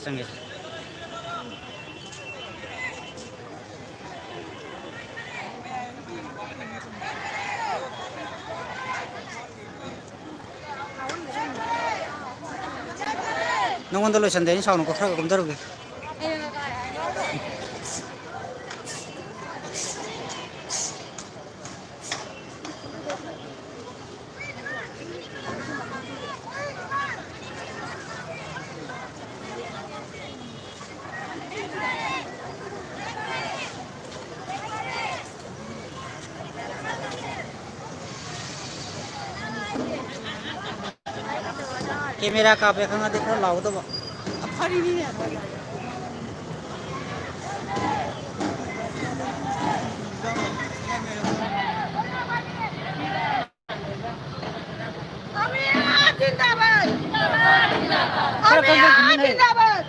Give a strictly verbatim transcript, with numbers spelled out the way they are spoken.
ꯆꯪꯒꯦ꯫ ꯅꯉꯣꯟꯗ ꯂꯣꯏꯁꯟꯗꯦ, ꯑꯩꯅ ꯁꯥꯎꯅꯨꯀꯣ, ꯈꯔ ꯀꯨꯝꯊꯔꯨꯒꯦ꯫ ꯀꯦꯃꯦꯔꯥ ꯀꯥꯞꯄꯦ ꯈꯪꯉꯗꯤ ꯈꯔ ꯂꯥꯎꯒꯗꯕ꯫ ꯑꯃꯤꯌꯥ ꯖꯤꯟꯗꯥꯕꯥꯗ! ꯑꯃꯤꯌꯥ ꯖꯤꯟꯗꯥꯕꯥꯗ!